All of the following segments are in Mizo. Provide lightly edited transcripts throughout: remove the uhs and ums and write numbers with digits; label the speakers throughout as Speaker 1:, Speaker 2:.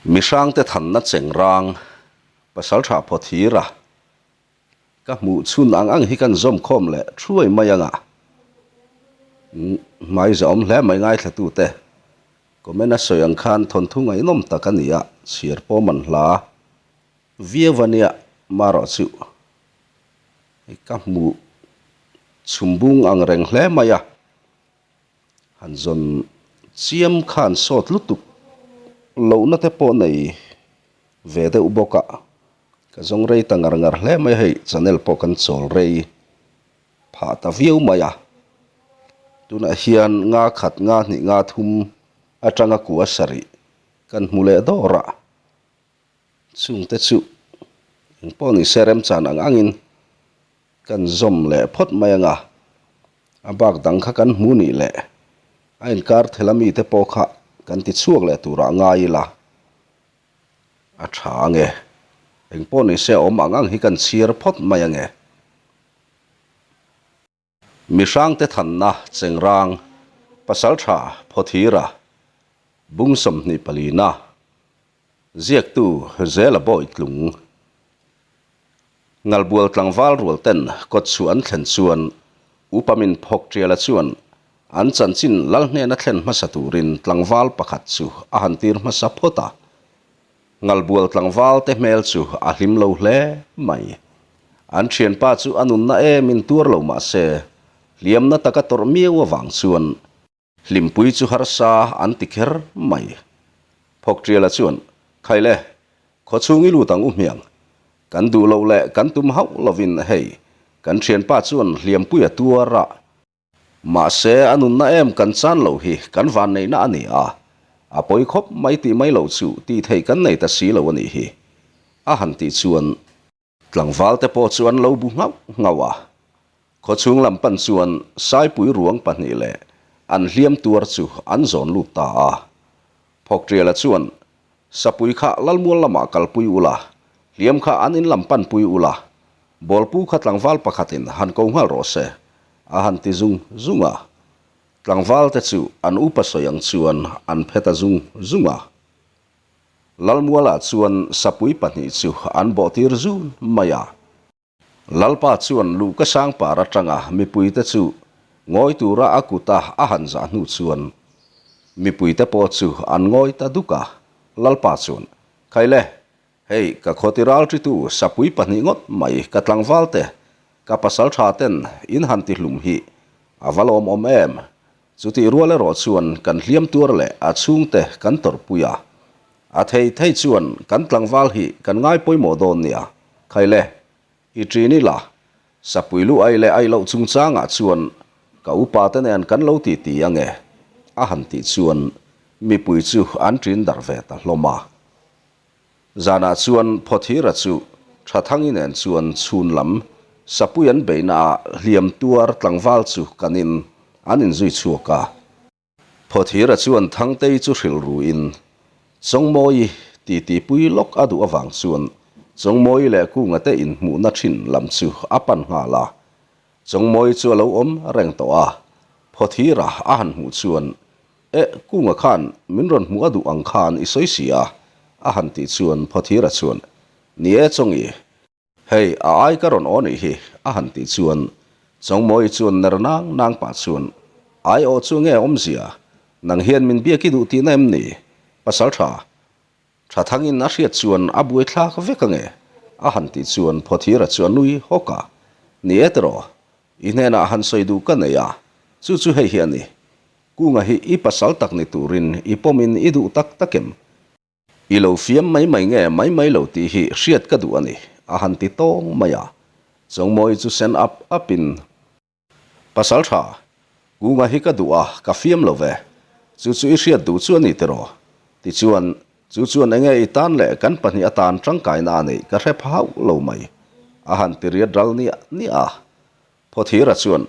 Speaker 1: Mihrangte thanna chengrang pasaltha Phawthira ka hmuh chhun ang ang hi kan zawm khawm leh thuai mai anga hmai zahawm hle mai ngaithlatute comment a sawi ang khan thawnthu ngaihnawm tak a ni a, chhiar pawh man hla viau a nia marawh chu hei ka hmuh chhumbung ang reng hle mai a. Han zawn chiam khan sawt lutuk lohna te pawh nei ve deuh bawk a, ka zawng rei ta ngar ngar hle mai a hei channel pawh kan chawl rei phah ta viau mai a, tunah hian nga khat nga hnih nga thum atanga kua sarih kan hmu leh dawr a, chungte chu engpawh ni se remchan ang angin Kan zawm leh phawt mai anga, a bak dang kha kan hmu nih leh a inkar thel a mite pawh kha kan ti chhuak leh turah ngai ila a tha ange. Engpawh ni se awm ang ang hi kan chhiar phawt mai ange. Mihrangte thanna chengrang pasaltha Phawthira bung 24na Ziaktu Zela Bawitlung Ngalbual tlangval rual ten kawt chhuah an thlen chuan Upa min phawk tiala chuan an chanchin lal hnena thlen hmasa turin tlangval pakhat chu a han tir hmasa phawt a. Ngalbual tlangval te hmel chu a hlim lo hle mai. An thianpa chu a nunna em in tuar lo mah se hliamna taka tawrh miau avang chuan Hlimpui chu harsa an ti kher mai. Phawkṭiala chuan, Khaile, khawchhung i lut ang u hmiang. Kan duh loh leh kan tum hauh lovin hei, kan ṭhianpa chuan hliampui a tuar a. Mahse, a nunna em kan chan loh hi kan vanneihna a ni a, a pawi khawp mai tih mai loh chu tih theih kan nei ta si lo a nih hi, a han tih chuan. Tlangval te pawh chu an lo bu nghauh nghauh a, khawchhung lam pan chuan Saipui ruang pahnih leh an hliam tuar chu an zawn lut ta a. Phawkṭiala chuan, Sapui kha Lalmual lamah kalpui ula, hliam kha an in lam panpui ula, bawlpu kha tlangval pakhatin han ko nghal rawh se, a han ti zung zung a. Tlangval te chu an upa sawi ang chuan an phe ta zung zung a. Lalmuala chuan sapui pahnih chu an bawhtir zun mai a. Lalpa chuan luhka sangpar atanga mipuite chu ngawi tura a kuta a han zah hnu chuan mipuite pawh chu an ngawi ta duk a. Lalpa chuan, Khaile, hei ka khawti ralṭitu sapui pahnih ngawt mai ka tlangvalte, ka pasalṭha ten in han ti hlum hi a va lawmawm em? Chutih rual erawh chuan kan hliam tuar leh a chhungte kan tawrhpui a, a thei thei chuan kan tlangval hi kan ngai pawimawh dawn nia. Khaile, i ṭin ila, sapui lu ai leh ai loh chungchangah chuan ka upa te nen kan lo titi ange, a han tih chuan mipui chu an ṭin darh ve ta hlawm a. Zanah chuan Phawthira chu Thathangi nen chuan chhun lam sapui an beihnaah hliam tuar tlangval chu kanin an inzui chhuak a. Phawthira chuan Thangtei chu hrilh ruin Chawngmawi titipui lawk a duh avang chuan Chawngmawi leh Kunga te inhmuhna thin lam chu a pan nghal a. Chawngmawi chu a lo awm reng tawh a, Phawthira a han hmuh chuan Eh, Kunga khan min rawn hmuh a duh ang khan i sawi si a, a han tih chuan Phawthira chuan, Ni e Chawngi, hei a ai ka rawn aw nih hi, a han tih chuan Chawngmawi chuan ner nang nang pah chuan, Ai aw chu nge awmzia, nang hian min biak i duh tihna em ni? Pasal tha, tha thangin a hriat chuan a buai thlak vek ange, a han tih chuan Phawthira chu a nui hawk a, Ni e tiraw, i hnenah han sawi duh ka nei a, chu chu hei hi a ni, Kunga hi i pasal tak ni turin i pawmin i duh tak tak em? I lo fiam mai mai nge mai mai lo tih hi hriat ka duh a ni, a han ti tawng mai a. Chawngmawi chu sen ap apin, Pasal tha, Kunga hi ka duh a, ka fiam lo ve. Chu chu i hriat duh chu a ni tiraw? Tichuan, chu chuan enge i tan leh kan pahnih atan tangkaina a neih ka hre pha hauh lo mai, a han ti riat ral niah niah a. Phawthira chuan,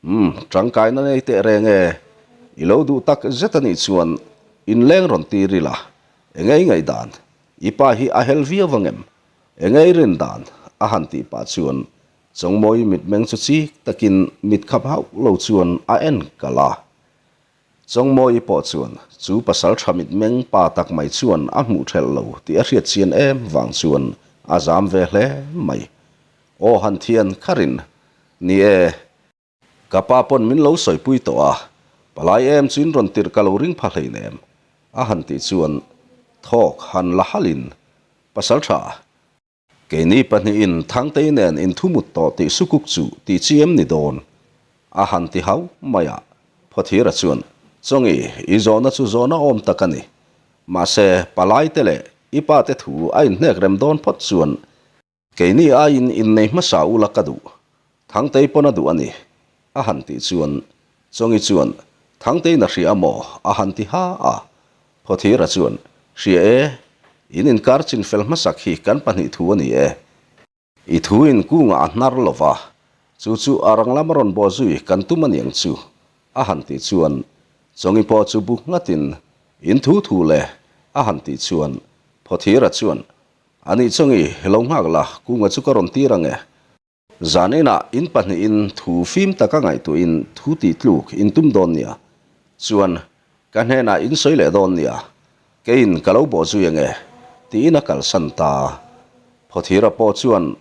Speaker 1: Umm, tangkaina nei teh reng e. I lo duh tak zet a nih chuan inleng rawn tir ila, enge i ngaihdan? I pa hi a hel viau vang em? Enge i rin dan? a han tih pah chuan Chawngmawi mitmeng chu chik takin mit khap hauh lo chuan a en kalh a. Chawngmawii pawh chuan chu pasal tha mitmeng pa tak mai chuan a hmuh thelh lo tih a hriat chian em vang chuan a zam ve hle mai. Aw han thian kharin, Ni e, ka pa pawn min lo sawipui tawh a, palai em chu in rawn tirh ka lo ring pha hleinem, a han tih chuan thawk han la halhin, Pasal tha, Keini pahnihin Thangtei nen inthumut tawh tih sukuk chu tih chi em ni dawn? A han ti hau mai a. Phawthira chuan, Chawngi, i zawhna chu zawhna awm tak a ni. Mahse, palaite leh i pate thu a inhnek rem dawn phawt chuan keini aiin innei hmasa ula ka duh. Thangtei pawn a duh a ni, a han tih chuan Chawngi chuan, Thangteiin a hria maw? a han ti ha a. Phawthira chuan, Hria e, in inkar chin fel hmasak hi kan pahnih thu a ni e. I thu in kungah a hnar lo va, chu chu a rang lama rawn bawh zui kan tum a niang chu, a han tih chuan Chawngi pawh chu bu nghatin, In thu thu le, a han tih chuan Phawthira chuan, Anih Chawngi, lo nghak la, kunga chu ka rawn tir ang e. Zan inah in pahnihin thu fim taka ngaihtuahin thu tih tluk in tum dawn nia. Chuan, ka hnenah in sawi leh dawn nia. Keiin ka lo bawh zui ange, tiin a kalsan ta. Phawthira pawh chuan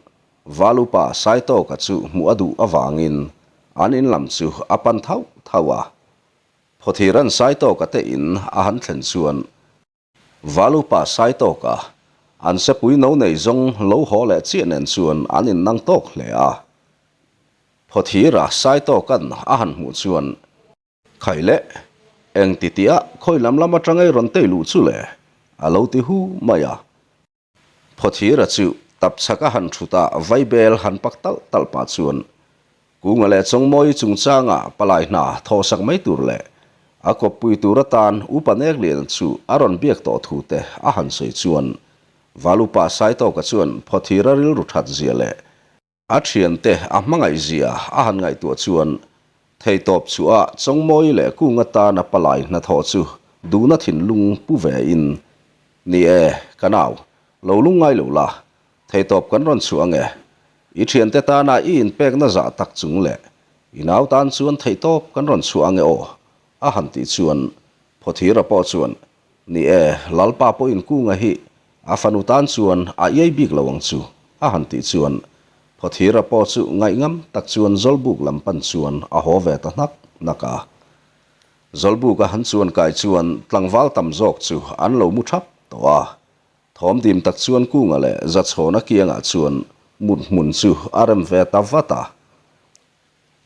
Speaker 1: Valupa Saitawka chu hmuh a duh avangin an in lam chu a pan thauh thauh a. Phawthiran Saitawka te in a han thlen chuan Valupa Saitawka, an sepui no nei zawng lo haw leh chiah nen chuan an innang tawk hle a. Phawthira Saitawka'n a han hmuh chuan, Khai le, eng ti tih ah khawi lam lam atanga i rawn tei luh chu le? a lo ti hu mai a. Phawthira chu tapchhak a han thut a, vaibel han pak talh talh pah chuan Kunga leh Chawngmawii chungchanga palai hna thawhsak mai tur leh a kawppui tur atan Upa Nekliana chu a rawn biak tawh thu te a han sawi chuan Valupa Saitawka chuan Phawthira rilru that zia leh A thiante a hmangaih zia a han ngaihtuah chuan theitawp chhuah Chawngmawii leh Kunga tana palai hnathawh chu duhna thinlung pu ve in, Ni e, ka nau, lo lungngai lo la, theitawp kan rawn chhuah ange. I thiante tana i inpekna zah tak chung leh i nau tan chuan theihtawp kan rawn chhuah ange aw, a han tih chuan Phawthira pawh chuan Ni e, Lalpa pawhin Kunga hi a fanu tan chuan a iai bik lo ang chu, a han tih chuan Phawthira pawh chu ngaihngam tak chuan Zawlbuk lam pan chuan a haw ve ta hnak hnak a. Zawlbuk a han chuan kai chuan tlangval tam zawk chu an lo mu thap tawh a. Thawm dim tak chuan Kunga leh Zachhawna kiangah chuan mut hmun chu a rem ve ta vat a.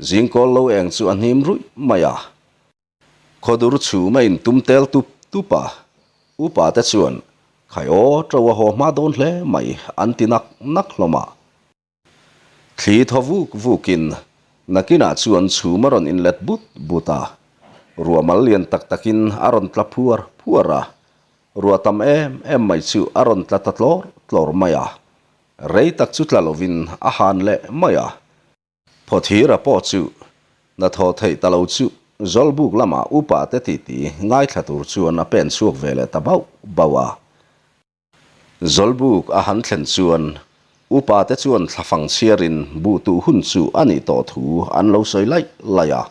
Speaker 1: Zingkawl lo eng chu a hnim ruih mai a. Khawdur chhum a intum tel tup tup a, upa te chuan Khai aw to a haw hma dawn hle mai an ti nak nak hlawm a. Thli thaw vuk vukin nakinah chuan chhum a rawn inlet but but a, ruah mal lian tak takin a rawn tla phuar phuar a, ruah tam em em mai chu a rawn tla ta tlawr tlawr mai a, rei tak chu tla lovin a han leh mai a. Phawthira pawh chu hnathawh theih ta lo chu Zawlbuk lamah upa te titi ngaithla tur chuan a pen chhuak ve leh ta bauh bauh a. Zawlbuk a han thlen chuan upa te chuan thlafang chhiarin buh tuh hun chu a nih tawh thu an lo sawi laih laih a.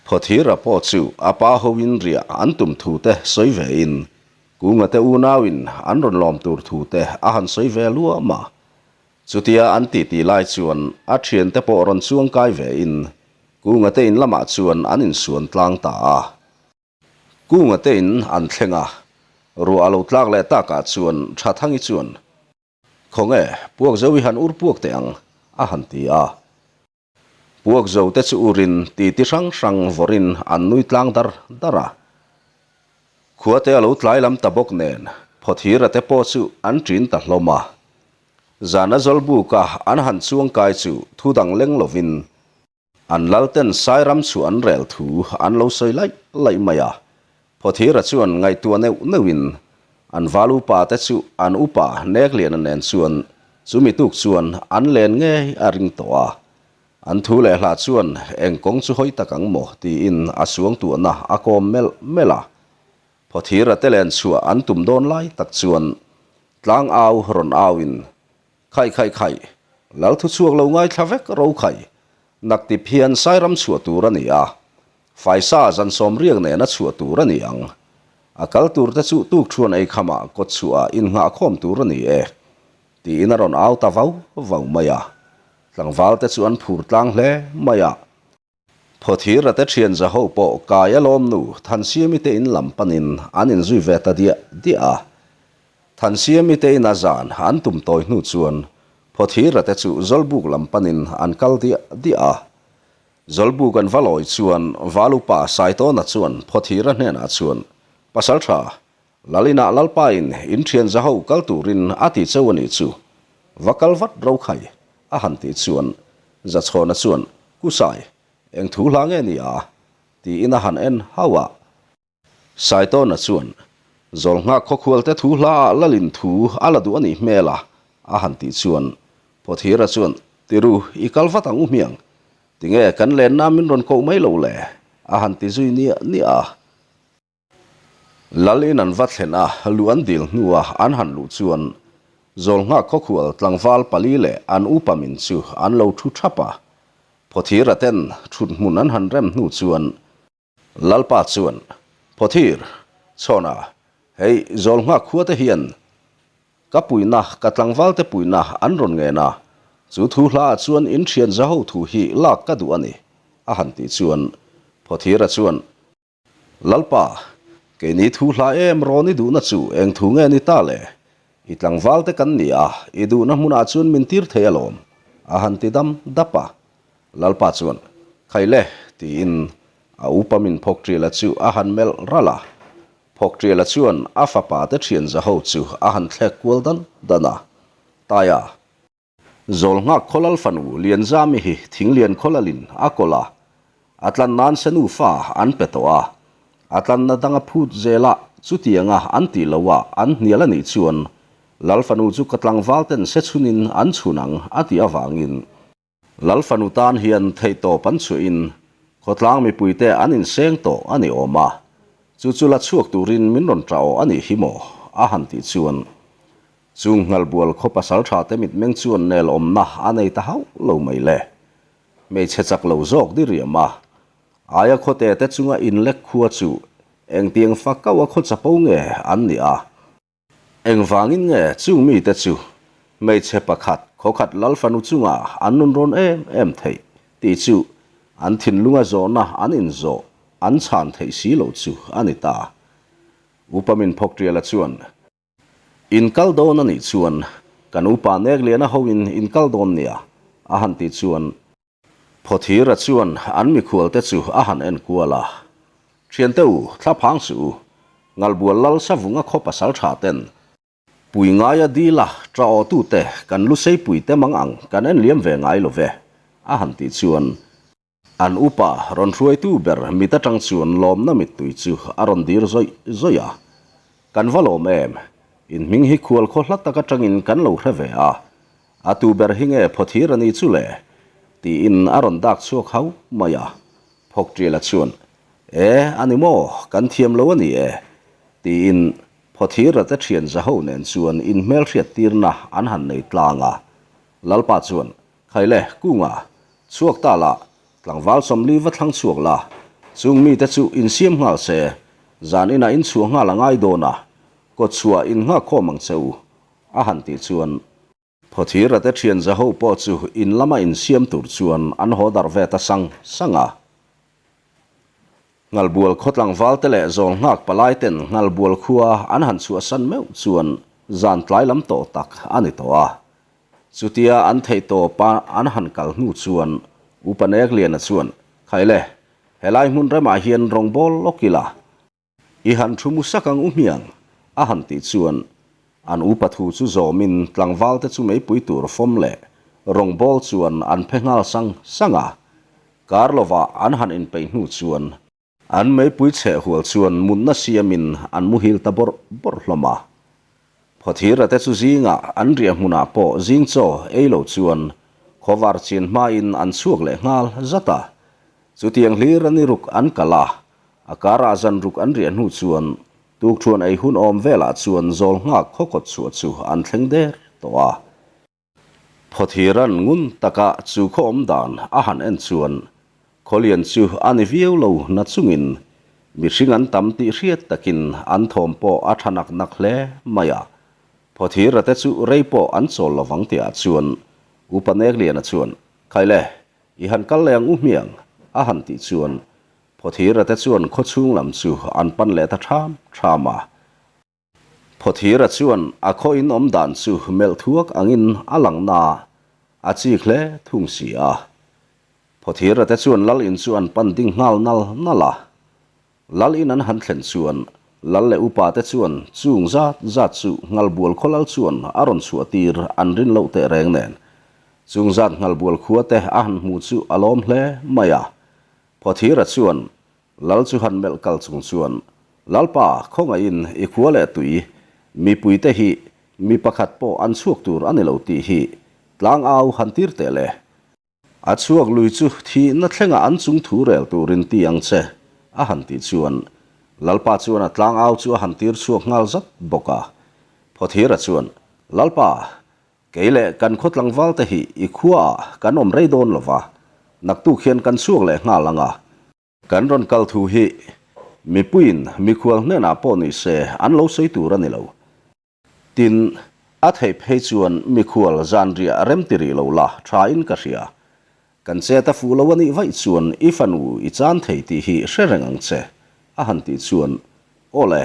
Speaker 1: Phawthira pawh chu a pa hoin riah an tum thu te sawi ve in, Kunga te unauin an rawn lawm tur thu te a han sawi ve luam a. Chutia an titi lai chuan a thiante pawh rawn chuang kai ve in, Kunga te in lamah chuan an insuan tlang ta a. Kunga te in an thleng a, ruah a lo tlak leh takah chuan Thathangi chuan, Khawnge, puak zo i han ur puak teh ang, a han ti a. Puak zo te chu urin titi hrang hrang vawrin an nui tlang dar dar a. Khua te a lo tlai lam ta bawk nen Phawthira te pawh chu an ṭin ta hlawm a. Zana Zawlbuka an han chuang kai chu thu dang leng lovin an lalten Sairam chu an rel thu an lo sawi laih laih mai a. Phawthira chuan ngaihtuah neuh neuhin an val upa te chu an upa Nekliana nen chuan chumi tuk chuan an len ngei a ring tawh a. An thu leh hlah chuan eng kawng chu hawi tak ang maw tiin a suangtuahna a kawm melh melh a. Phawthira te len chhuah an tum dawn lai tak chuan tlang au rawn auin Khaih khaih khaih, lal thu chhuak lo ngaithla vek ro khaih, naktip hian Sairam chhuah tur a ni a. Faisa zan sawmriak nena chhuah tur a ni ang. A kal tur te chu tukṭhuan ei khamah kawtchhuah innghahkhawm tur a ni e, tiin a rawn au ta vau vau mai a. Tlangval te chu an phur tlang hle mai a. Phawthira te thian zaho pawh kai a lawm nu Thansiami te in lam panin an inzui ve ta diah diah a. Thansiami te ina zan an tum tawi hnu chuan Phawthira te chu Zawlbuk lam panin an kal diah diah a. Zawlbuk an va lawi chuan Valupa Saitawna chuan Phawthira hnenah chuan, Pasaltha, Lalinah Lalpa in in thian zaho kal turin a ti cheu a nih chu, va kal vat ro khai, a han tih chuan Zachhawna chuan, Kusai, eng thu hla nge ni a? tiin a han en hauh a. Saitawna chuan, Zawlnghak khawkhualte thu hla ah Lalin thu a la duh a nih hmel a, a han tih chuan Phawthira chuan, Tiru, i kal vat ang u hmiang, tinge kan lenna min rawn koh mai lo le? a han ti zui niah niah a. Lal in an va thlen a, luh an dil hnua an han luh chuan Zawlnghak khawkhual tlangval pali leh an upa min chu an lo thu thap a. Phawthira ten thut hmun an han rem hnu chuan Lalpa chuan, Phawthir, chhawna, hei Zawlnghak khua te hian ka puihna, ka tlangval te puihna an rawn ngen a, chu thu hla ah chuan in thian zaho thu hi lak ka duh a ni, a han tih chuan Phawthira chuan, Lalpa, keini thu hla em rawn i duhna chu eng thu nge ni ta le? I tlangval te kan ni a, i duhna hmunah chuan min tir thei alawm, a han ti dam dap a. Lalpa chuan, Khai le, tiin a upa min Phawkṭiala chu a han melh ralh a. Phawkṭiala chuan a fapa te ṭhian zaho chu a han thlek kual dan dan a. Taia, Zawlnghak khawlal fanu Lianzami hi Thinglian khawlalin a kawlh a, a tlan nan se nufa an pe tawh a. A tlanna dang a phut zel a, chutianga an tih loh a an hnial a nih chuan Lal fanu chu ka tlangval ten se chhunin an chhun ang a tih avangin Lal fanu tan hian theihtawp an chhuahin khawtlang mipuite an inseng tawh a ni awm a, chu chu la chhuak turin min rawn ṭah aw a nih hi maw? a han tih chuan Chung Nghalbual khaw pasal tha te mitmeng chuan nel awmna a nei ta hauh lo mai le. Hmeichhe chak lo zawk di riam a. Aia khawte te chunga inlek khua chu engtiang fa kau a khaw chapo nge an nih a? Engvangin nge chung mite chu hmeichhe pakhat khawkhat lalfanu chunga an nun rawn em em theih tih chu an thinlunga zawhna an inzawh an chhan theih si lo chu a ni ta. Upa min Phawkṭiala chuan In kal dawn a nih chuan kan upa Nekliana hoin in kal dawn nia a han tih chuan Phawthira chuan an mikhual te chu a han en kual a. Thiante u, thla phang suh u, Ngalbual lal Savunga khaw pasal tha ten pui ngaia dila ta aw tute kan lusei pui te mang ang kan en liam ve ngai lo ve a han tih chuan An upa rawn hruaitu ber mit atang chuan lawmna mittui chu a rawn dir zawih zawih a. Kan va lawm em? In hming hi khual khaw hla tak atangin kan lo hre ve a. A tu ber hi nge phawthir a ni chu le? Tiin a rawn dak chhuak hau mai a. Phawkṭiala chuan, E, a ni maw? Kan thiam lo a ni e. Tiin Phawthira te ṭhian zaho nen chuan inhmelhriattirna an han nei tlang a. Lalpa chuan, Khaile, Kunga, chhuak ta la, tlangval 40 va thlang chhuak la, chung mite chu insiam nghal se, zan inah in chhuah nghal a ngai dawn a, kawtchhuah in nghak khawm ang che u, a han tih chuan Phawthira te thian zaho pawh chu in lama insiam tur chuan an haw darh ve ta sang sang a. Nghalbual khaw tlangval te leh zawl nghak palai ten Nghalbual khua an han chhuahsan meuh chuan zan tlai lam tawh tak a ni tawh a. Chutia an theih tawpa an han kal hnu chuan Upa Nekliana chuan, Khaile, helai hmun remah hian rawngbawl lawk ila, I han thu mu sak ang u hmiang, a han tih chuan an upa thu chu zawmin tlangval te chu meipui tur fawm leh rawngbawl chuan an phe nghal sang sang a. Kar lovah an han inpeih hnu chuan an meipui chheh hual chuan mutna siamin an muhil ta bawrh bawrh hlawm a. Phawthira te chu zingah an riah hmunah pawh zing chaw ei lo chuan khawvar chin hmain an chhuak leh nghal zat a. Chutiang hlir an i ruk an kal a, A karah zan ruk an riah hnu chuan tukṭhuan ei hun awm velah chuan zawl nghak khawkawt chhuah chu an thleng der tawh a. Phawthiran ngun taka chu khaw awm dan a han en chuan. Khawlian chu a ni viau lo na chungin mihring an tam tih hriat takin an thawm pawh a tha nak nak hle mai a. Phawthira te chu rei pawh an chawl lovang tihah chuan Upa Nekliana chuan, Khaile, i han kal leh ang u hmiang, a han tih chuan Phawthira te chuan khawchhung lam chu an pan leh ta ṭham ṭham a. Phawthira chuan a khaw in awm dan chu melh thuak angin a lang na a chik hle thung si a. Phawthira te chuan lal in chu an pan ding nghal nal nal a. Lal in an han thlen chuan lal leh upa te chuan chung zat zat chu Nghalbual khaw lal chuan a rawn chhuah tir an rin loh teh reng nen chung zat Nghalbual khua te a han hmu chu a lawm hle mai a. Phawthira chuan Lal chu han melh kal chung chuan, Lalpa, khawngaihin i khua leh tui, mipuite hi mi pakhat pawh an chhuak tur a ni lo tih hi tlang au han tir teh le. A chhuak lui chu thihna thlengah an chung thu rel turin ti ang che, a han tih chuan Lalpa chuan a tlang au chu a han tir chhuak nghal zat bawk a. Phawthira chuan, Lalpa, kei leh kan khaw tlangval te hi i khuaah kan awm rei dawn lo va, naktuk hian kan chhuak leh nghal ang a. Kan rawn kal thu hi mipuiin mikhual hnenah pawh ni se an lo sawi tur a ni lo. Tin, a theih phei chuan mikhual zanriah rem ti rih lo la tha in ka hria. Kan chet a fuh lo a nih vaih chuan i fanu i chan thei tih hi hre reng ang che, a han tih chuan, Aw le,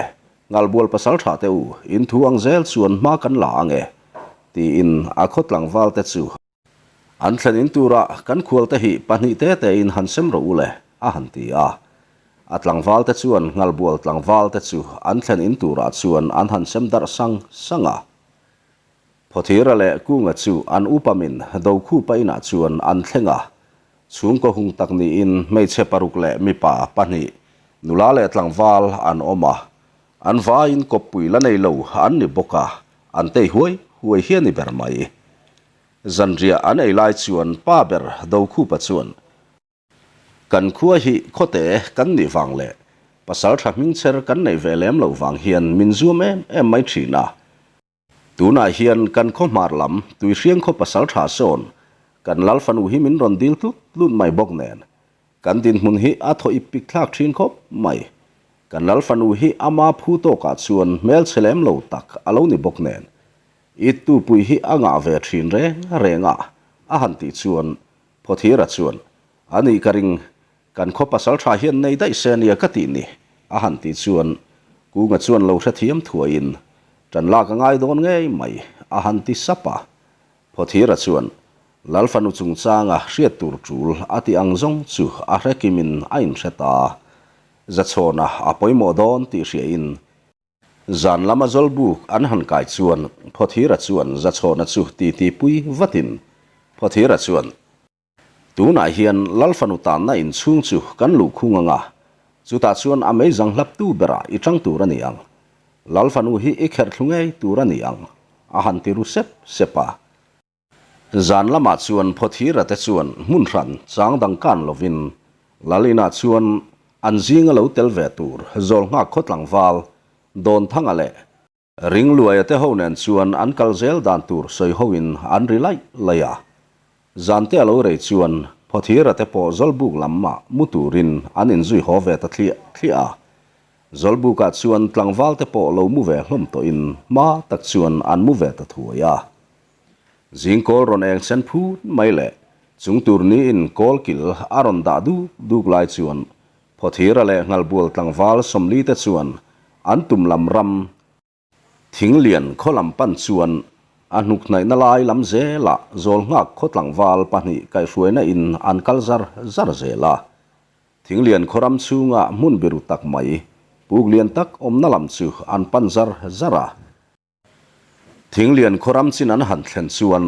Speaker 1: Ngalbual pasal tha teh u, in thu ang zel chuan hma kan la ang e, tiin a khaw tlangval te chu An thlen in turah kan khualte hi pahnih te tein han sem rawh u le, a han ti a. A tlangvalte chuan Nghalbual tlangvalte chu an thlen in turah chuan an han sem darh sang sang a. Phawthira leh Kunga chu an upamin Dokhupa inah chuan an thleng a. Chhungkaw hung tak niin hmeichhe paruk leh mipa pahnih, nula leh tlangval an awm a. An vaiin kawppui la nei lo an ni bawk a, an tei huai huai hi a ni ber mai. Zanriah an ei lai chuan pa ber Dokhupa chuan, Kan khua hi khawte kan nih vang leh pasal tha hmingchher kan neih ve lem loh vang hian min zuam em em mai thin a. Tunah hian kan khaw hmar lam Tuihriang khaw pasal tha sawn kan lal fanu hi min rawn dil tlut tlut mai bawk nen kan dinhmun hi a thaw ip pik thlak thin khawp mai. Kan lal fanu hi ama phu tawkah chuan hmelchhe lem lo tak a lo ni bawk nen I tupui hi a ngah ve thin reng reng a, a han tih chuan Phawthira chuan, A nih ka ring, kan khaw pasal tha hian nei daih se nia ka tih ni, a han tih chuan Kunga chuan lo hrethiam thuaiin, Ṭan lak a ngai dawn ngei mai, a han ti sap a. Phawthira chuan, Lal fanu chungchanga hriat tur ṭul a tih ang zawng chu a hre kimin a inhre ta. Zachhawna a pawimawh dawn tih hriain Zan lama Zawlbuk an han kai chuan Phawthira chuan Zachhawna chu titi pui vatin Phawthira chuan, Tunah hian Lal fanu tanna inchhung chu kan luh khung ang a, chutah chuan a meizang hlaptu berah i tang tur a ni ang. Lal fanu hi i kherh thlu ngei tur a ni ang, a han ti ru sep sep a. Zan lamah chuan Phawthira te chuan hmun hran chang dang kan lovin Lal inah chuan an zinga lo tel ve tur Zawlnghak khaw tlangval Dawnthanga leh Ringluaia te ho nen chuan an kal zel dan tur sawi hoin an ri laih laih a. Zan te a lo rei chuan Phawthira te pawh Zawlbuk lamah mu turin an inzui haw ve ta thliah thliah a. Zawlbukah chuan tlangval te pawh lo mu ve hlawm tawhin hma tak chuan an mu ve ta thuai a. Zing kawl rawn eng sen phut mai leh chung tur niin kawl kil a rawn dah duk duk lai chuan Phawthira leh Nghalbual tlangval 40 te chuan an tum lam ram Thinglian khaw lam pan chuan a hnuk hnaihna lai lam zelah Zawlnghak khaw tlangval pahnih kaihhruaina in an kal zar zar zel a. Thinglian khaw ram chhunga hmun biru tak mai puk lian tak awmna lam chu an pan zar zar a. Thinglian khaw ram chin an han thlen chuan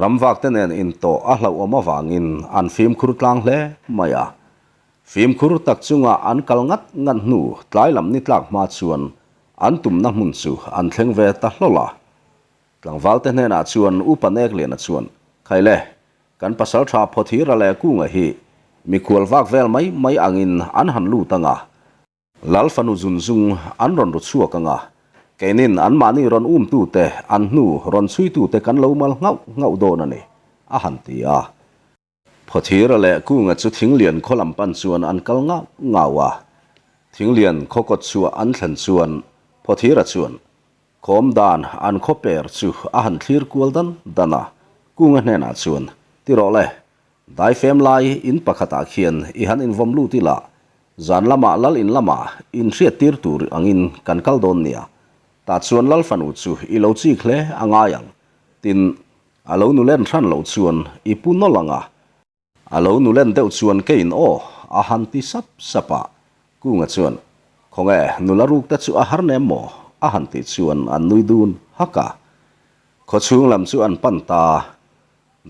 Speaker 1: ramvak te nen intawh a hlauhawm avangin an fimkhur tlang hle mai a. Fimkhur tak chunga an kal ngat ngat hnu tlai lam ni tlak hma chuan an tumna hmun chu an thleng ve ta hlawlh a. Tlangval te hnenah chuan Upa Nekliana chuan, Khaile, kan pasaltha Phawthira leh Kunga hi mikhual vak vel mai mai angin an han lut ang a, Lal fanu zun zung an rawn ru chhuak ang a, keinin anmahni rawn umtute, an hnu rawn chhuitute kan lo mal nghauh nghauh dawn a ni, a han ti a. Phawthira leh Kunga chu Thinglian khaw lam pan chuan an kal ngau ngau a. Thinglian khaw kawt chhuah an thlen chuan Phawthira chuan Khawm dan an khaw per chu a han thlir kual dan dan a, Kunga hnenah chuan, Ti rawh le, daifem lai in pakhatah khian i han invawm lut ila, zan lamah lal in lamah inhriat tir tur angin kan kal dawn nia. Tah chuan lal fanu chu i lo chik hle a ngai ang, tin, a lo nulen hran loh chuan i pu nawlh ang a. A lo nulen deuh chuan keiin aw a han ti sap sap a, Kunga chuan, Khawnge, nula ruk te chu a har nem maw? a han tih chuan an nui dun hak a. Khawchhung lam chu an pan ta.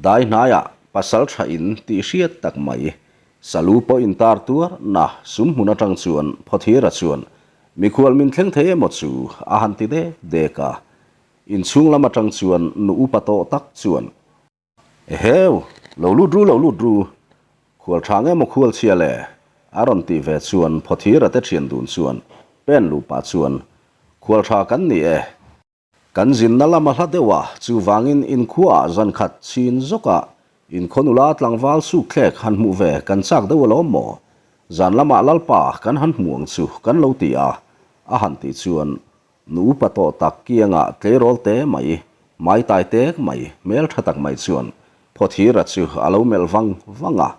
Speaker 1: Dai hnaiah pasal tha in tih hriat tak mai, salu pawh intar tuar na sum hmun atang chuan Phawthira chuan, Mikhual min thleng thei emaw chu? a han ti dek dek a. Inchhung lam atang chuan nu upa tawh tak chuan, Eheu, lo lut ru, lo lut ru. Khual tha nge maw khual chhia le? A rawn tih ve chuan Phawthira te thian dun chuan pen luh pah chuan, Khual tha kan ni e. Kan zinna lam a hla deuh a, chuvangin inkhuaah zan khat chhin zawkah inkhaw nula tlangval sukthlek han hmuh ve kan chak deuh alawm maw? Zan lamah Lalpa kan han hmu ang chu kan lo ti a, a han tih chuan Nu upa tawh tak kiangah tleirawl te mai, mai tai tek mai, hmel tha tak mai chuan Phawthira chu a lo melh vang vang a.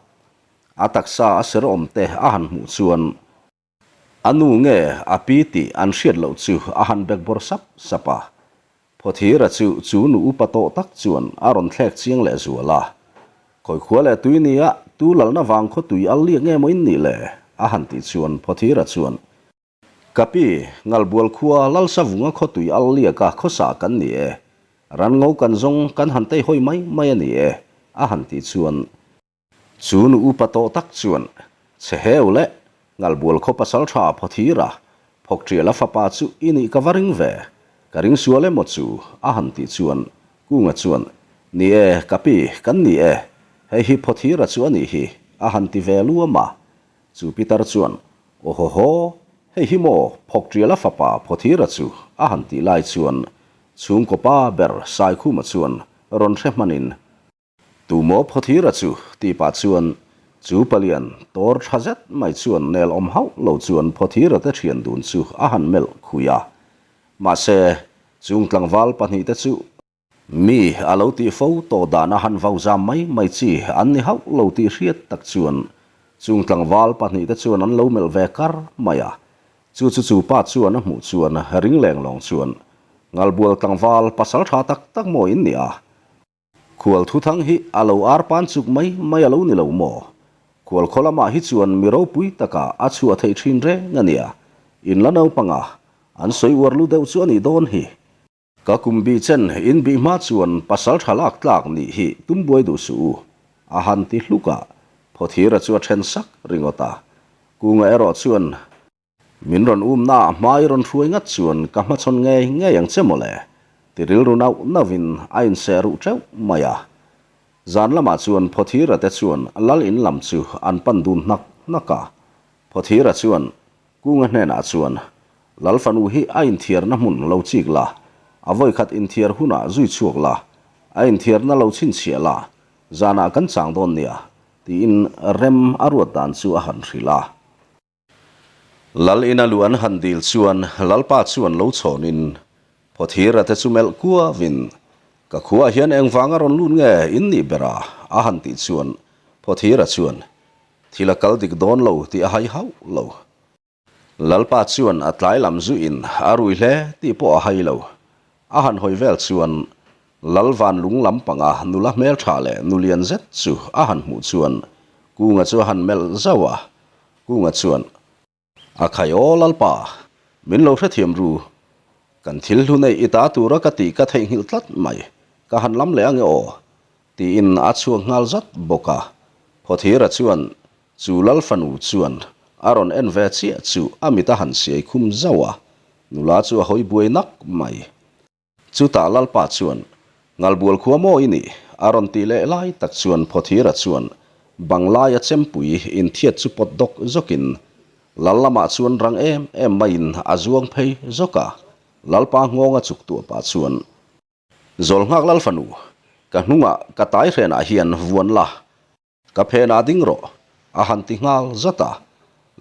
Speaker 1: A taksa a ser awm te a han hmuh chuan a nu nge a pi tih an hriat loh chu a han bekbawr sap sap a. Phawthira chu chu nu upa tawh tak chuan a rawn thlek chiang leh zual a. Khawi khua leh tui nia tu lalna vang khaw tui al liak nge maw in nih le? a han tih chuan Phawthira chuan Ka pi, Ngalbual khua Lalsavunga khawtui al liaka khawsa kan ni e. Ranngo kan zawng kan han tei hawi mai mai a ni e, a han tih chuan chu nu upa tawh tak chuan che heu leh Ngalbual khaw pasal tha Phawthira, Phawkṭiala fapa chu i nih ka va ring ve, ka ring sual emaw chu, a han tih chuan Kunga chuan, Ni e, ka pi, kan ni e, hei hi Phawthira chu a nih hi, a han ti ve luam a. Chu Pitar chuan, Awhawhaw, hei hi maw Phawkṭiala fapa Phawthira chu a han tih lai chuan chhungkaw pa ber Saikhuma chuan rawn hre hmanin, Tu maw Phawthira chu? tih pah chuan chu palian tawr tha zet mai chuan nel awm hauh lo chuan Phawthira te ṭhian dun chu a han melh khui a. Mahse, chung tlangval pahnihte chu Mi a lo tih fo tawh dan a han vau zam mai mai chi an ni hauh lo tih hriat tak chuan chung tlangval pahnihte chuan an lo melh ve kar mai a. Chu chu chu pa chuan a hmuh chuan ring leng lawng chuan Ngalbual tlangval pasal tha tak tak maw in ni a? Khual thuthang hi a lo ar pan chuk mai mai a lo ni lo maw? Khual khaw lamah hi chuan mi ropui taka a chhuah theih thin reng a nia. In la naupanga an sawi uar lu deuh chu a nih dawn hi. Ka kum bih chen in bih hma chuan pasal tha lak tlak nih hi tum buai duh suh u, a han ti hluk a, Phawthira chu a then sak ringawt a. Kunga erawh chuan, Min rawn umna ah hma i rawn hruai ngat chuan ka hmachhawn ngei ngei ang che mawle, ti rilru nauh nauhin a inseh ruh teuh mai a. Zan lamah chuan Phawthira te chuan lal in lam chu an pan dun hnak hnak a. Phawthira chuan, Kunga hnenah chuan, Lal fanu hi a inthiarna hmun lo chik la, a vawikhat inthiar hunah zui chhuak la, a inthiarna lo chhinchhiah la, zanah kan chang dawn nia, tiin rem a ruat dan chu a han hrilh a. Lal ina lu an han dil chuan Lalpa chuan lo chhawnin Phawthira te chu melh kuavin, Ka khuaah hian engvanga rawn lut nge in nih ber a? a han tih chuan Phawthira chuan, Thil a kal dik dawn lo tih a hai hauh lo. Lalpa chuan a tlai lam zuiin a rui hle tih pawh a hai lo. A han hawi vel chuan Lal van lung lam panga nula hmeltha leh nu lian zet chu a han hmuh chuan Kunga chu a han melh zauh a. Kunga chuan. A khai aw Lalpa, min lo hrethiam ru. Kan thil hlu neih i ta tura ka tih ka theihnghilh tlat mai, ka han lam leh ange aw, tiin a chhuak nghal zat bawk a. Phawthira chuan chu Lal fanu chuan a rawn en ve chiah chu a mit a han siai khum zauh a, nula chu a hawi buai nak mai. Chutah Lalpa chuan, Ngalbual khua maw i nih? a rawn tih leh lai tak chuan Phawthira chuan Banglaia chempui inthiat chu pawt dawk zawkin Lal lamah chuan rang em em maiin a zuang phei zawk a. Lalpa nghawnga chuk tuah pah chuan, Zawlnghak Lal fanu, ka hnungah ka tai hrenah hian vuan la. Ka phenah ding rawh, a han ti nghal zat a.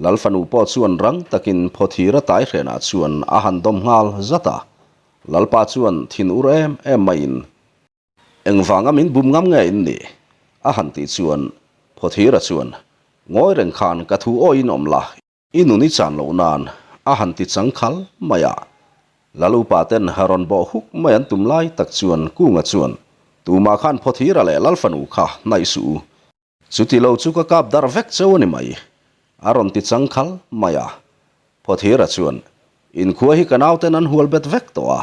Speaker 1: Lal fanu pawh chuan rang takin Phawthira taihrenah chuan a han dawm nghal zat a. Lalpa chuan thin ur em em maiin, Engvanga min bum ngam nge in nih? a han tih chuan Phawthira chuan, Ngawi reng khan ka thu awiin awm la, I nun i chan loh nan a han ti chang khal mai a. Lal upa ten rawn bawh huk mai an tum lai tak chuan Kunga chuan, Tumah khan Phawthira leh Lal fanu kha hnaih suh u. Chuti lo chu ka kap darh vek cheu a ni mai, a rawn ti chang khal mai a. Phawthira chuan, Inkhua hi ka nauten an hual bet vek tawh a,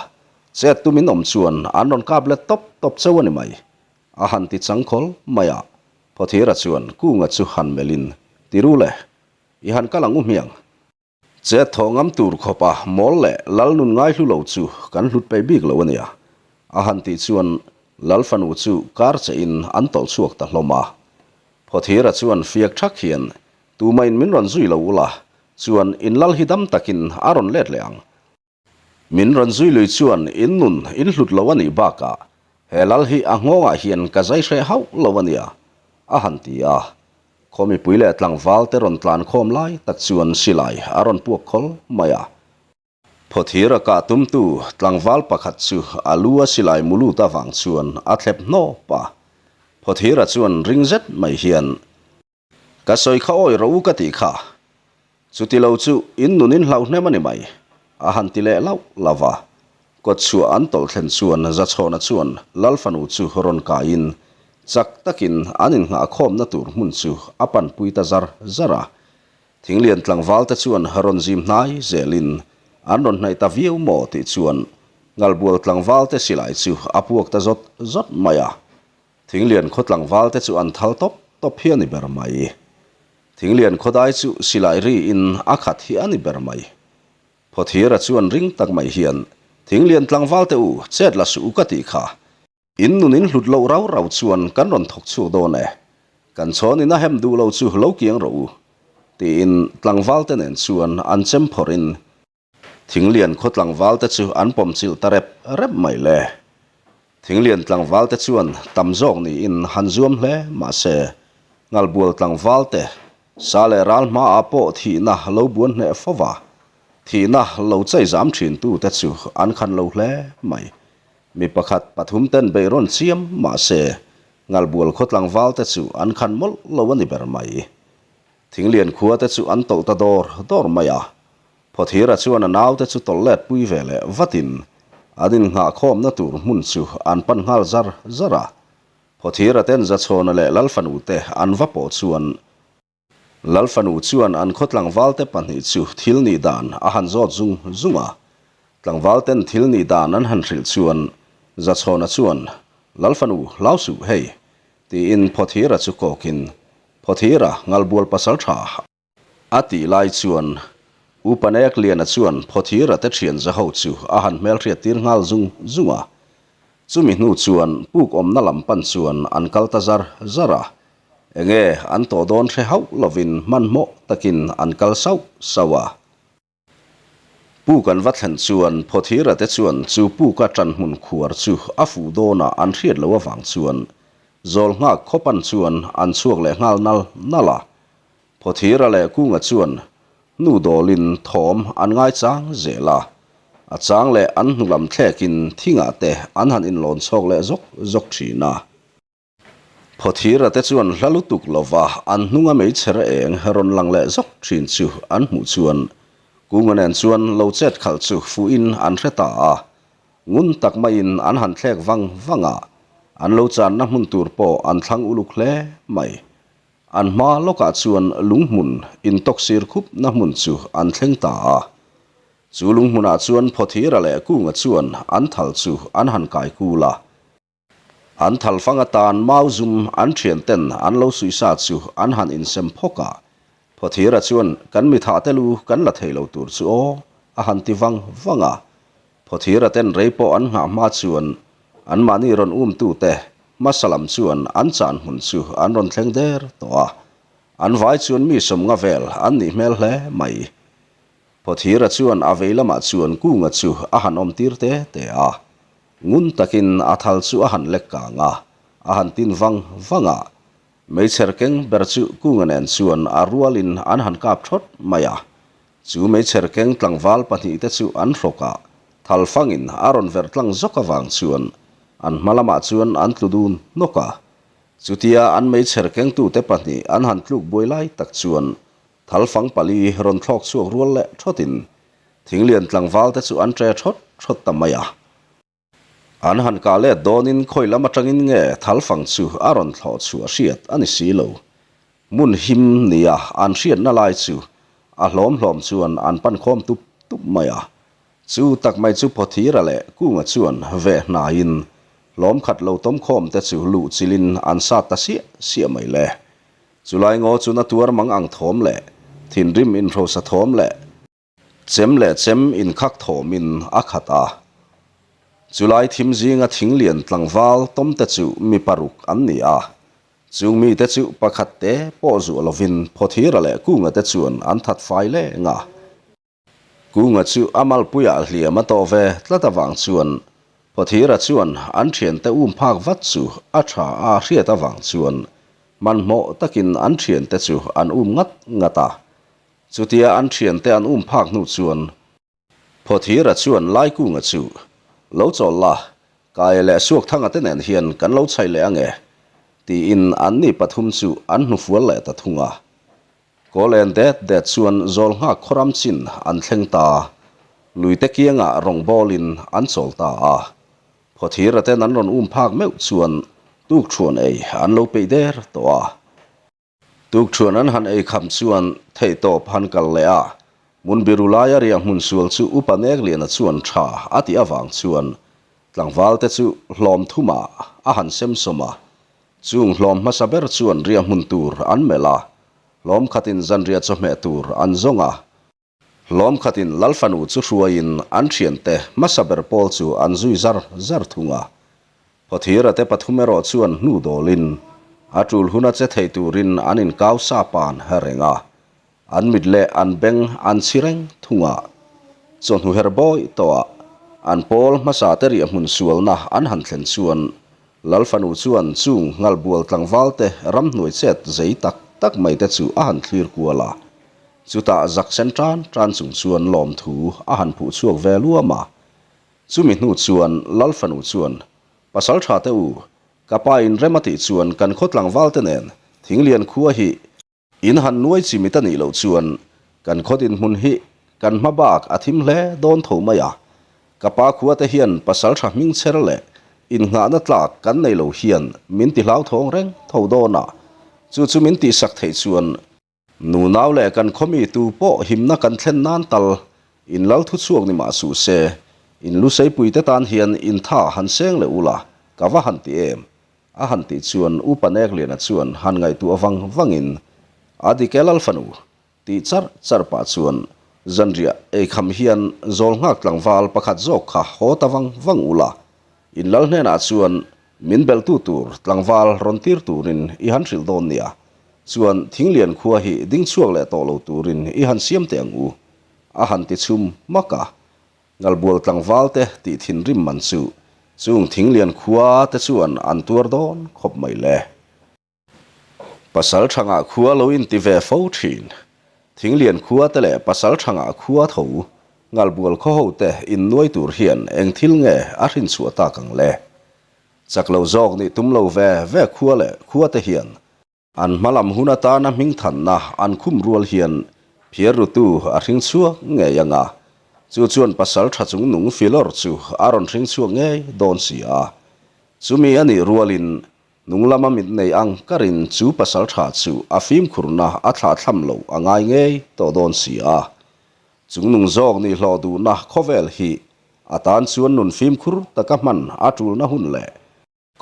Speaker 1: chet tumin awm chuan an rawn kap let tawp tawp cheu a ni mai, a han ti chang khawl mai a. Phawthira chuan Kunga chu han melhin, Tiru le, I han kal ang u hmiang. Chet thawh ngam tur khawpa mawl leh lal nun ngai hlu lo chu kan hlut peih bik lo a nia. A han tih chuan lal fanu chu kar che in an tawlh chhuak ta hlawm a. Phawthira chuan fiak thak hian Tumah in min rawn zui lo ula chuan in lal hi dam takin a rawn let leh ang. Min rawn zui lui chuan in nun in hlut lo a nih bakah he lal hi a nghawngah hian ka zai hreh hauh lo a nia, a han ti a. Khaw mipui leh tlangval te rawn tlan khawm lai tak chuan silai a rawn puak khawl mai a. Phawthir a kah tumtu tlangval pakhat chu a lu a silai mu lut avang chuan a thlep hnawp a. Phawthira chuan ring zet mai hian Ka sawi kha awi rawh u ka tih kha. Chuti lo chu in nun in hlauh hnem a ni mai, a han ti leh lauh lauh a. Kawtchhuah an tawlh thlen chuan Zachhawna chuan Lal fanu chu rawn kaiin chak takin an innghah khawmna tur hmun chu a panpui ta zar zar a. Thinglian tlangval te chuan rawn zim hnai zelin an rawn hnaih ta viau maw tih chuan Ngalbual tlangval te silai chu a puak ta zawt zawt mai a. Thinglian khaw tlangval te chu an thal tawp tawp hi a ni ber mai. Thinglian khawdai chu silai ri in a khat hi a ni ber mai. Phawthira chuan ring tak mai hian, Thinglian tlangval te u, chet la suh u ka tih kha. In nun in hlut loh rau rau chuan kan rawn thawk chhuak dawn e. Kan chhawn in a hem duh lo chu lo kiang rawh u. Tiin tlangval te nen chuan an chem phawrh in Thinglian khaw tlangval te chu an pawm chilh ta rep rep mai le. Thinglian tlangval te chuan tam zawk niin han zuam hle mahse, Ngalbual tlangval te sa leh ral hmaah pawh thihna lo buan hneh fo va, thihna lo chei zam thin tu te chu an khan lo hle mai. Mi pakhat pathum ten beih rawn chiam mahse, Ngalbual khaw tlangval te chu an khan mawlh lo a ni ber mai. Thinglian khua te chu an tawlh ta dawr dawr mai a, Phawthira chuan a naute chu tawlh let pui ve leh vatin an innghahkhawmna tur hmun chu an pan nghal zar zar a. Phawthira ten Zachhawna leh Lalfanute an va pawh chuan Lalfanu chuan an khaw tlangvalte pahnih chu thil nih dan a han zawt zung zung a. Tlangvalten thil nih dan an han hrilh chuan Zachhawna chuan, Lalfanu, hlau suh hei, tiin Phawthira chu kawkin, Phawthira, ngalbual pasal tha, A tih lai chuan Upa Nek Liana chuan Phawthira te thian zaho chu a han hmelhriat tir nghal zung zung a. Chumi hnu chuan puk awmna lam pan chuan an kal ta zar zar a. Enge an tawh dawn hre hauh lovin hmanhmawh takin an kal sauh sauh a. Puk an va thlen chuan Phawthira te chuan chu puka ṭanhmun khuar chu a fuh dawnah an hriat loh avang chuan zawl nghak khawpan chuan an chhuak leh nghal nal nal a. Phawthira leh Kunga chuan hnu dawlin thawm an ngaichang zel a, a chang leh an hnu lam thlekin thingah te an han inlawn chhawk leh zawk zawk thin a. Phawthira te chuan hla lutuk lova an hnunga meichher eng rawn lang leh zawk thin chu an hmuh chuan Kunga nen chuan lo chet khalh chu fuhin an hre ta a, ngun tak maiin an han thlek vang vang a, an lo channa hmun tur pawh an thlang uluk hle mai. An hma lawkah chuan lunghmun intawksir khupna hmun chu an thleng ta a. Chu lunghmunah chuan Phawthira leh Kunga chuan an thal chu an han kai kul a. An thalfang atan mau zum an thian ten an lo suihsa chu an han insem phawk a. Phawthira chuan kan mi thah te lu kan la thei lo tur chu aw a han ti vang vang a. Phawthira ten rei pawh an nghah hma chuan anmahni rawn um tute hmasa lam chuan an chan hmun chu an rawn thleng der tawh a. An vai chuan mi sawmnga vel an nih hmel hle mai. Phawthira chuan a vei lamah chuan Kunga chu a han awm tir te te a. Ngun takin a thal chu a han lek kang a, a han tin vang vang a. Meichher keng ber chu Kunga nen chuan a rualin an han kap thawt mai a. Chu meichher keng tlangval pahnihte chu an hrawk a, thalfangin a rawn verh tlang zawk avang chuan an hma lamah chuan an tlu dun hnawk a. Chutia an meichher kengtute pahnih an han tluk buai lai tak chuan thalfang pali rawn thlawk chhuak rual leh thawtin thinglian tlangvalte chu an ṭe thawt thawt ta mai a. An han kah let dawnin khawi lam atangin nge thalfang chu a rawn thlawh chhuah hriat a ni si lo. Hmun him nia an hriatna lai chu a hlawm hlawm chuan an pan khawm tup tup mai a. Chu tak mai chu Phawthira leh Kunga chuan veh hnaiin hlawm khat lo tawm khawm te chu luh chilhin an sat ta siah siah mai le. Chulai ngaw chu na tuar mang ang thawm leh thinrim inhrosa thawm leh Chem leh chem inkhak thawmin a khat a. Chulai thim zinga thing lian tlangval tawmte chu mi paruk an ni a. Chung mite chu pakhat te pawh zuah lovin Phawthira leh Kunga te chuan an that fai leng a. Kunga chu a malpuiah hliam a tawh ve tlat avang chuan Phawthira chuan an thiante um phak vat chu a tha a hriat avang chuan hmanhmawh takin an thiante chu an um ngat ngat a. Chutia an thiante an um phak hnu chuan Phawthira chuan Laikunga chu, Lo chawl la, Kaia leh Suakthanga te nen hian kan lo chhaih leh ange, tiin anni pathum chu an hnufual leh ta thung a. Kawl en det det chuan zawl nghak khawram chin an thleng ta, luite kiangah rawng bawlin an chawl ta a. Phawthira ten an rawn um phak meuh chuan tukṭhuan ei an lo peih der tawh a. Tukṭhuan an han ei kham chuan theihtawp han kal leh a, Hmunbiru laia riah hmun sual chu Upa Nekliana chuan ṭha a tih avang chuan tlangvalte chu hlawm thumah a han sem sawm a. Chung hlawm hmasa ber chuan riah hmun tur an melh a, hlawm khatin zanriah chawhmeh tur an zawng a. Hlawm khatin Lal fanu chu hruaiin an thiante hmasa ber pawl chu an zui zar zar thung a. Phawthira te pathum erawh chuan hnu dawlin a tul huna che thei turin an inkau sa pan reng a. An mit leh an beng an chhi reng thung a. Chawhnu her bawi tawhah an pawl hmasa te riah hmun sualna an han thlen chuan Lal fanu chuan chung ngalbual tlangvalte ramhnuai chet zei tak tak mai te chu a han thlir kual a. Chutah zak sen tan tan chung chuan lawmthu a han phuh chhuak ve luam a. Chumi hnu chuan Lal fanu chuan, Pasal tha te u, ka pa in rem a tih chuan kan khaw tlangval te nen Thinglian khua hi in han nuai chi mit a nih loh chuan kan khaw dinhmun hi kan hma bak a thim hle dawn tho mai a. Ka pa khua te hian pasal tha hming chher leh innghahna tlak kan nei lo hian min ti hlauthawng reng tho dawn a. Chu chu min tihsak theih chuan Nunau leh kan khawmi tu pawh himna kan thlen nan tal in lal thu chhuak ni mah suh se, in luseipuite tan hian in tha han seng leh ula ka va han ti em? A han tih chuan Upa Nekliana chuan han ngaihtuah vang vangin a dik e lal fanu tih charh charh pah chuan zanriah eikham hian zawl nghak tlangval pakhat zawk kha haw ta vang vang ula in lal hnenah chuan min beltu tur tlangval rawn tir turin i han hrilh dawn nia Chuan Thinglian khua hi ding chhuak leh tawh lo turin i han siam teh ang u, a han ti chhum hmak a. Ngalbual tlangval te tih thinrim man chu chung Thinglian khua te chuan an tuar dawn khawp mai le. Pasal thangah khua lo inti ve fo thin. Thinglian khua te leh pasal thangah khua tho Ngalbual khaw ho te innuai tur hian eng thil nge a hrinchhuah tak ang le? Chak lo zawk nih tum lo ve ve khua leh khua te hian An hma lam hun atana hmingthanna an khum rual hian phiar rutu a hring chhuak ngei ang a, chu chuan pasal tha chung nung filawr chu a rawn hring chhuak ngei dawn si a. Chumi a nih rualin nung lama mit nei ang karin chu pasal tha chu a fimkhurna a thlahthlam loh a ngai ngei tawh dawn si a. Chungnung zawk nih hlawh duhna khawvel hi a tan chuan nun fimkhur taka hman a tulna hun leh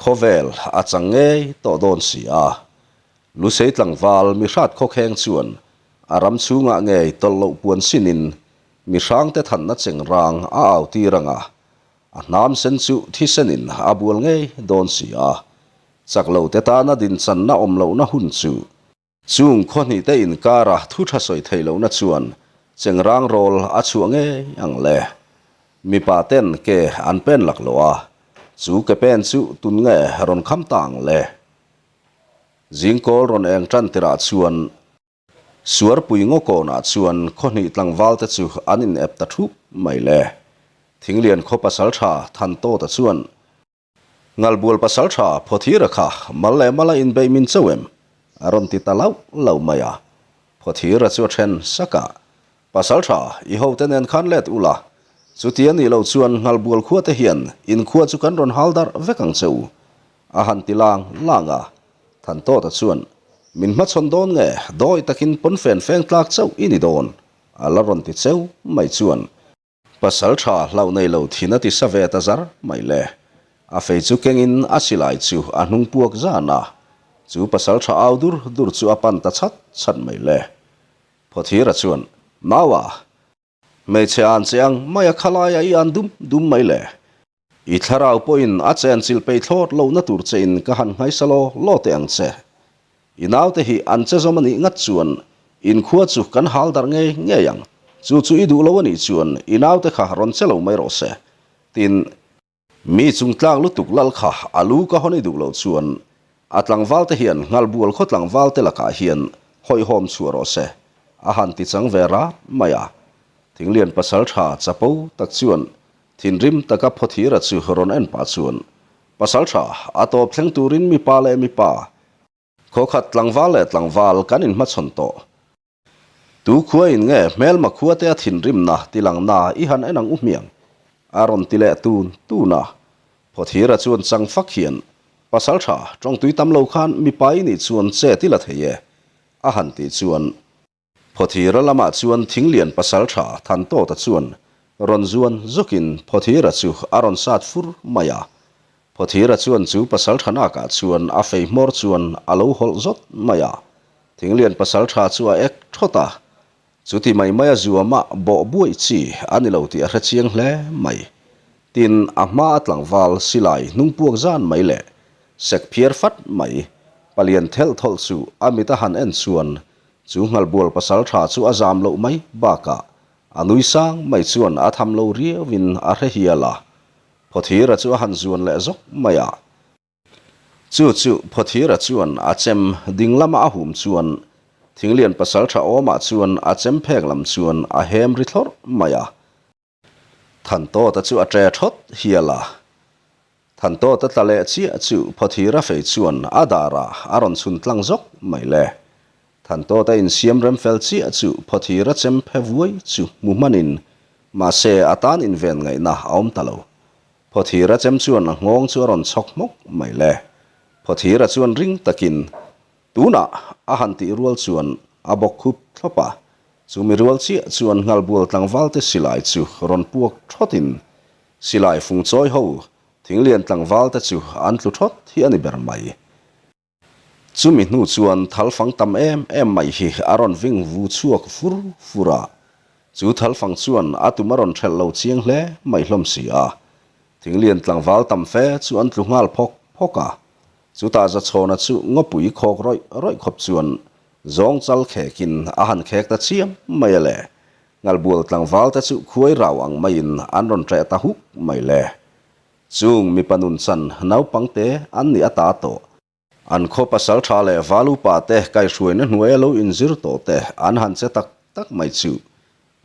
Speaker 1: Khawvel a chang ngei tawh dawn si a. Lusei tlangval mihrat khawkheng chuan a ram chhungah ngei tawlh loh puan sinin mihrangte thanna cheng rang a au tir ang a, a hnam sen chu thisenin a bual ngei dawn si a. Chak lote tana dinchanna awm lohna hun chu Chung khawhnihte inkara thu tha sawi theih lohna chuan chengrang rawl a chhuah ngei ang le. Mipa ten ke an pen lak lo a, chu ke pen chu tun nge rawn kham ta ang le. Zingkawl rawn eng tan tirah chuan Suarpui ngawkawnah chuan khawhnih tlangvalte chu an in ep ta thup mai le. Thinglian khaw pasaltha Thantawta chuan Ngalbual pasaltha Phawthira kha mal leh mala inbeih min chauh em? a rawn ti ta lauh lauh mai a. Phawthira chu a then sak a, Pasaltha, i hote nen khan let ula, chuti a nih loh chuan Ngalbual khua te hian in khua chu kan rawn hal darh vek ang che u, a han ti lang lang a. Thantawta chuan, Min hmachhawn dawn nge, dawi takin pawnfen feng tlak chauh i ni dawn, a la rawn ti cheu mai chuan. Pasal tha hlauh nei lo thin a ti sa ve ta zar mai le. A fei chu kengin a silai chu a hnung puak zan a, chu pasal tha au dur dur chu a pan ta chhat chhat mai le. Phawthira chuan, Naua, hmeichhe an che ang mai a khalaia i an dum dum mai le. I thlarau pawhin a chenchilh peih thlawt lohna tur chein ka han nghaisa law law teh ang che. I naute hi an che zawm a nih ngat chuan in khua chu kan hal darh ngei ngei ang. Chu chu i duh lo a nih chuan i naute kha rawn che lo mai rawh se. Tin, mi chungtlak lutuk lal kha a lu ka hawn i duh loh chuan a tlangvalte hian Nghalbual khaw tlangvalte lakah hian hawihhawm chhuah rawh se, a han ti chang ve rat mai a. Thinglian pasaltha chapo tak chuan Thinrim taka Phawthira chu rawn en pah chuan, Pasaltha, a tawp thleng turin mipa leh mipa, khawkhat tlangval leh tlangval kan inhmachhawn tawh. Tu khuain nge hmelma khuate a thinrimna tilangna i han en ang u hmiang? a rawn ti leh tun tun a. Phawthira chuan chang fak hian, Pasaltha, tawngtui tam lo khan mipa i nih chuan che ti la thei e, a han tih chuan, Phawthira lamah chuan thinglian pasaltha Thantawta chuan rawn zuan zawkin Phawthira chu a rawn sat fur mai a. Phawthira chuan chu pasaltha nakah chuan a fei hmawr chuan a lo hawlh zawt mai a. Thinglian pasaltha chu a ek thawt a. Chuti mai maia zuama bawh buaih chi a ni lo tih a hre chiang hle mai. Tin, a hma a tlangval silai hnung puak zan mai leh sek phiar fat mai palian thelh thawlh chu a mit a han en chuan Chu Nghalbual pasal tha chu a zam loh mai bakah a nui sang mai chuan a tham lo riauin a hre hial a. Phawthira chu a han zuan leh zawk mai a. Chu chu Phawthira chuan a chem ding lama a hum chuan Thinglian pasal tha awmah chuan a chem phek lam chuan a hem ri thlawrh mai a. Thantawta chu a ṭe ṭhawt hial a. Thantawta tla leh chiah chu Phawthira fei chuan a darah a rawn chhun tlang zawk mai le. Thantawta insiam rem fel chiah chu Phawthira chem phe vuai chu hmu hmanin mahse a tan inven ngaihna a awm ta lo. Phawthira chem chuan a nghawng chu a rawn chhawk hmawk mai le. Phawthira chuan ring takin Tunah a han tih rual chuan a bawk khup thlawp a, chumi rual chiah chuan Nghalbual tlangvalte silai chu rawn puak thawtin silai fung chawi ho thinglian tlangvalte chu an tlu thawt hi a ni ber mai. Chumi hnu chuan thalfang tam em em mai hi a rawn ving vu chhuak fur fur a, chu thalfang chuan a tum a rawn hrelh lo chiang hle mai hlawm si a, thinglian tlangval tam fe chu an tlu nghal phawk phawk a, Chutah Zachhawna chu ngawpui khawk rawih rawih khawp chuan zawng chal khekin a han khek ta chiam mai a le. Ngalbual tlangvalte chu khuai rau ang maiin an rawn ṭeh ta huk mai le. Chung mipa nun chan naupangte an nih ata tawh. An khaw pasal ṭha leh val upa te kaihhruaina hnuaia lo inzir tawh te an han che tak tak mai chu.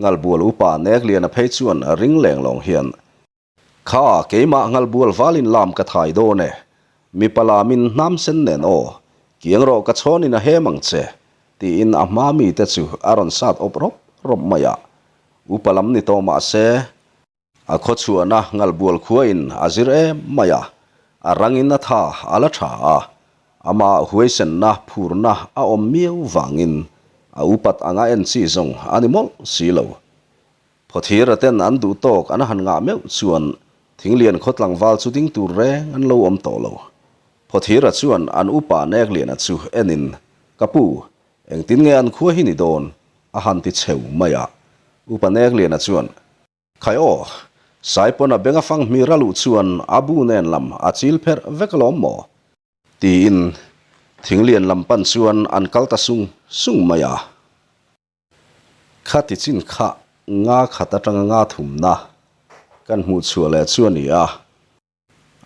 Speaker 1: Ngalbual upa Nekliana phei chuan ring leng lawng hian Kha, keimah Ngalbual valin lam ka thai dawn e. Mipa lamin hnam sen nen aw, kiang rawh ka chhawnin a hem ang che, tiin a hma mite chu a rawn sat awp rawp rawp mai a. Upa lam ni tawh mah se, a khawchhuahna Ngalbual khuain a zir em mai a, a rangin a tha a la tha a, amah huaisenna phurna a awm miau vangin a upat anga en chi zawng a ni mawlh si lo. Phawthira ten an duh tawk an han ngah meuh chuan Thinglian khaw tlangval chu ding tur reng an lo awm tawh lo. Phawthira chuan an upa Nekliana chu enin, Ka pu, engtin nge an khua hi ni dawn? a han ti cheu mai a. Upa Nekliana chuan, Khai aw, Saipawna benga fang hmir a luh chuan a bu nen lam a chil pherh vek alawm maw? Tiin Thinglian lam pan chuan an kal ta sung sung mai a. Khati chin kha nga khat atanga nga thumna kan hmuh chhuah leh chu a ni a.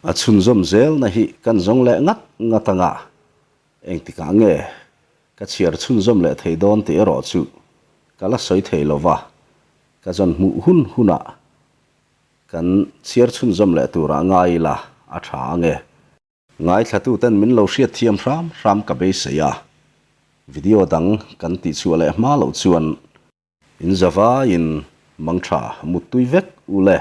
Speaker 1: A chhunzawm zelna hi kan zawng leh ngat ngat anga. Engtikah nge ka chhiar chhunzawm leh thei dawn tih erawh chu ka la sawi thei lo va, ka zawn hmuh hun hunah kan chhiar chhunzawm leh turah ngai ila a tha ang e. Ngaithlatuten min lo hriat thiam hram hram ka beisei a, video dang kan tihchhuah leh hma loh chuan in zavaiin mangtha muttui vek u le.